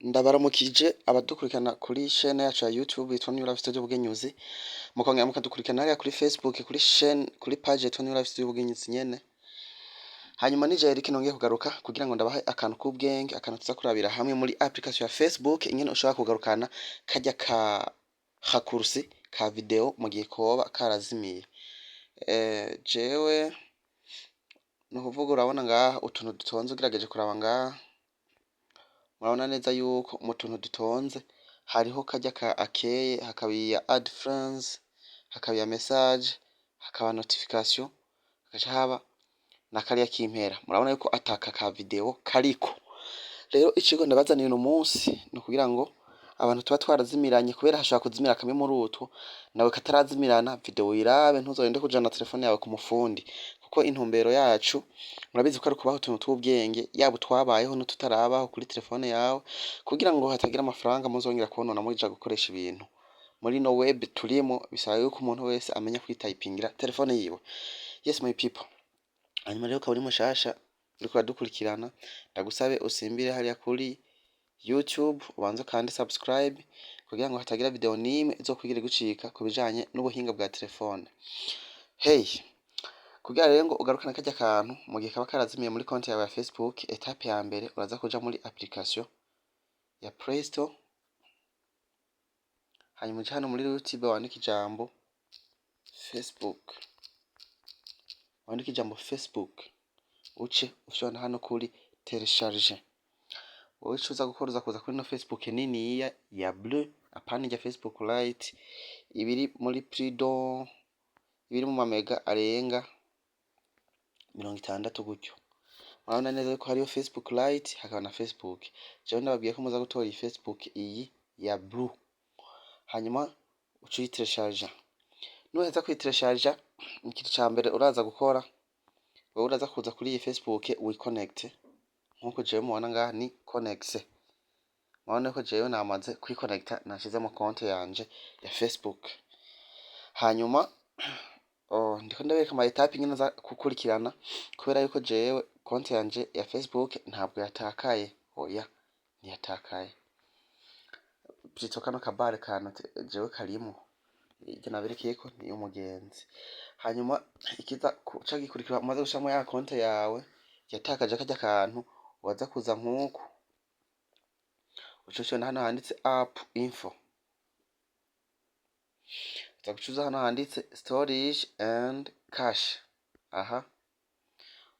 Ndabaramukije abadukurikirana kuri chaîne yacu ya YouTube yitwa New Life Studio Bugenyuzi, mukongera mukadukurikirana hariya kuri Facebook kuri chaîne, kuri page yitwa New Life Studio Bugenyuzi nyene. Hanyuma nije Eric nongeye kugaruka kugira ngo ndabahe akantu k'ubwenge, akantu tuza kurabira hamwe muri application ya Facebook, ingene ushobora kugarukana karya ka raccourci ka video mu gihe koba karazimiye. Jewe ni ukuvuga urabona ngaha utuntu dutonze, ugerageje kuraba ngaha murabona neza yuko mu tuntu dutonze hariho karya ka akeye, hakaba iya add friends, hakaba iya message, hakaba notification, hagaca haba na kariya k'impera. Murabona yuko ataka ka video kariko. Rero icigwa ndabazaniye uno munsi ni ukugira ngo abantu tuba twarazimiranye, kubera hashobora kuzimira kamwe muri utwo nawe katarazimirana, video uyirabe, ntuzorinde kujana telefone yawe ku mufundi, kuko intumbero yacu murabizi ko ari ukubaha utuntu tw'ubwenge, yaba utwabayeho n'ututarabaho kuri telefone yawe, kugira ngo hatagira amafaranga muzongera kubonona muja gukoresha ibintu. Muri no web turimo bisaba yuko umuntu wese amenya kwitayipingira telefone yiwe. Yes, my people. Hanyuma rero ukaba uri mushasha uriko uradukurikirana, ndagusabe usimbire hariya kuri YouTube ubanze ukande subscribe kugira ngo hatagira video n'imwe izokwigira igucika ku bijanye n'ubuhinga bwa telefone. Hey, kugira rero ngo ugarukane karya kantu mu gihe kaba karazimiye muri konti yawe ya Facebook, étape ya mbere uraza kuja muri application ya Play Store, hanyuma uje hano muri YouTube wandike ijambo Facebook, wandike ijambo Facebook, uce ufyonda hano kuri télécharger. Wowe ico uza gukora, uza kuza kuri no Facebook niniya ya bleu, apana irya Facebook Lite ibiri muri plus de, ibiri mu mamega arenga 60 gutyo. Murabona neza yuko hariyo Facebook Lite, hakaba na Facebook. Jewe ndababwiye ko muza gutora iyi Facebook iyi ya blue, hanyuma uce uyiteresharja. Nuheza kuyiteresharja, ikintu ca mbere uraza gukora, wewe uraza kuza kuri iyi Facebook wiconnecte nkuko jewe mubona ngaha ni connecté. Murabona ko jewe namaze kwiconnecta, nashizemo konte yanje ya Facebook. Hanyuma oh, ndiko ndabereka ama étapes ingene aza gukurikirana, kubera yuko jewe konte yanje ya Facebook ntabwo yatakaye, oya, ntiyatakaye. Plutôt kano kabare ka note jewe karimwo, iryo naberekeyeko ni iy'umugenzi. Hanyuma ikiza kuca gikurikira, umaze gushiramwo ya konte yawe yatakaje karya kantu, waza kuza nkuku uca ufyonda hano handitse app info, uza guca uza hano handitse storage and cache. Aha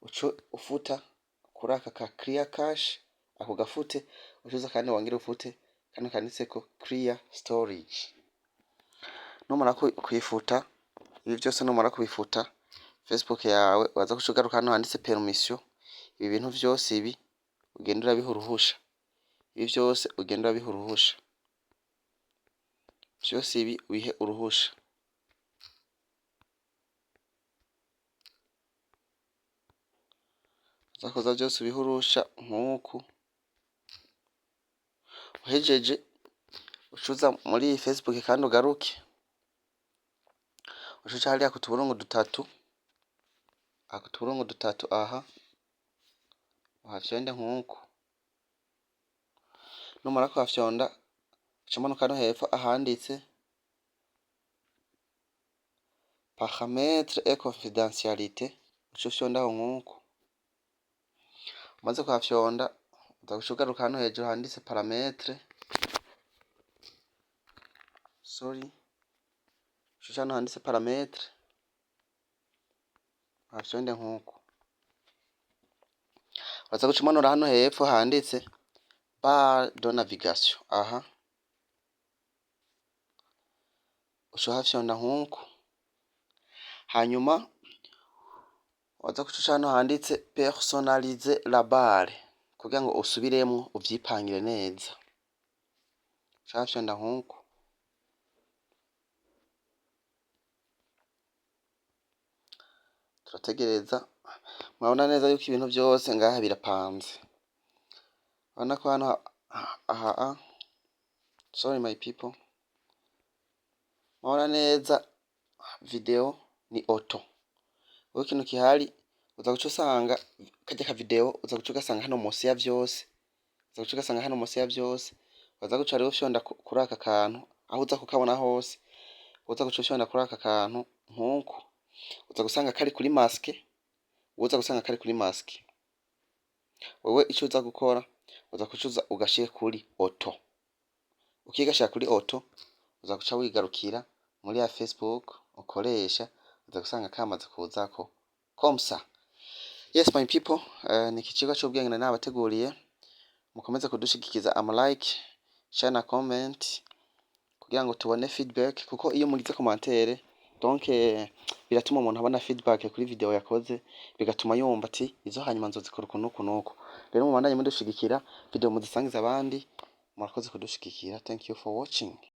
uce ufuta kuri aka ka clear cache, ako gafute, uce uza kandi wongere ufute kano kanditseko clear storage. Numara kuyifuta ibi vyose, numara kubifuta, Facebook yawe waza guca ugaruka hano handitse permission. Ibi bintu vyose ibi ugenda urabiha uruhusha, ibi vyose ugenda urabiha uruhusha, vyose ibi ubihe uruhusha. Uza kuza vyose ubihe uruhusha nkuku. Uhejeje, ucuza muri iyi Facebook kandi ugaruke, uca uca hariya ku tuburungu dutatu, aha ku tuburungu dutatu aha uhafyonde nkuku. Numara kuhafyonda, uca umanuka no hepfo ahanditse paramètres et confidentialité, uce ufyondaho nkuku. Umaze kuhafyonda, uza guca ugaruka hano hejuru handitse paramètres, sorry, uca uca hano handitse paramètres, uhafyonde nkuku. Uraza guca umanura hano hepfo handitse barre de navigation, aha uca uhafyonda nkuku. Hanyuma waza guca uca hano handitse personnaliser la barre kugira ngo usubiremwo uvyipangire neza, uca uhafyonda nkuku. Turategereza. Murabona neza yuko ibintu vyose ngaha birapanze. Urabona ko hano aha, sorry my people, murabona neza video ni auto. Wowe ikintu kihari, uza guca usanga karya ka video, uza guca ugasanga hano musi ya vyose. Uza guca ugasanga hano munsi ya vyose. Uza guca rero ufyonda kuri aka kantu, aho uza kukabona hose. Uza guca ufyonda kuri aka kantu nkuku, uza gusanga kari kuri masque. Uza gusanga kari kuri masque. Wewe ico uza gukora, uza kucuza ugashire kuri auto. Ukigashira kuri auto, uza guca wigarukira muri ya Facebook ukoresha, uza gusanga kamaze kuzako comme ça. Yes, my people, ni iki cigwa c'ubwenge nari nabateguriye. Mukomeze kudushigikiza ama like, share na comment, kugira ngo tubone feedback, kuko iyo mugize commentaire, donc biratuma umuntu abona feedback kuri video yakoze, bigatuma yumva ati izo hanyuma nzozikora uku nuku nuku. Rero mubandanye mudushigikira, video muzisangiza abandi. Murakoze kudushigikira. Thank you for watching.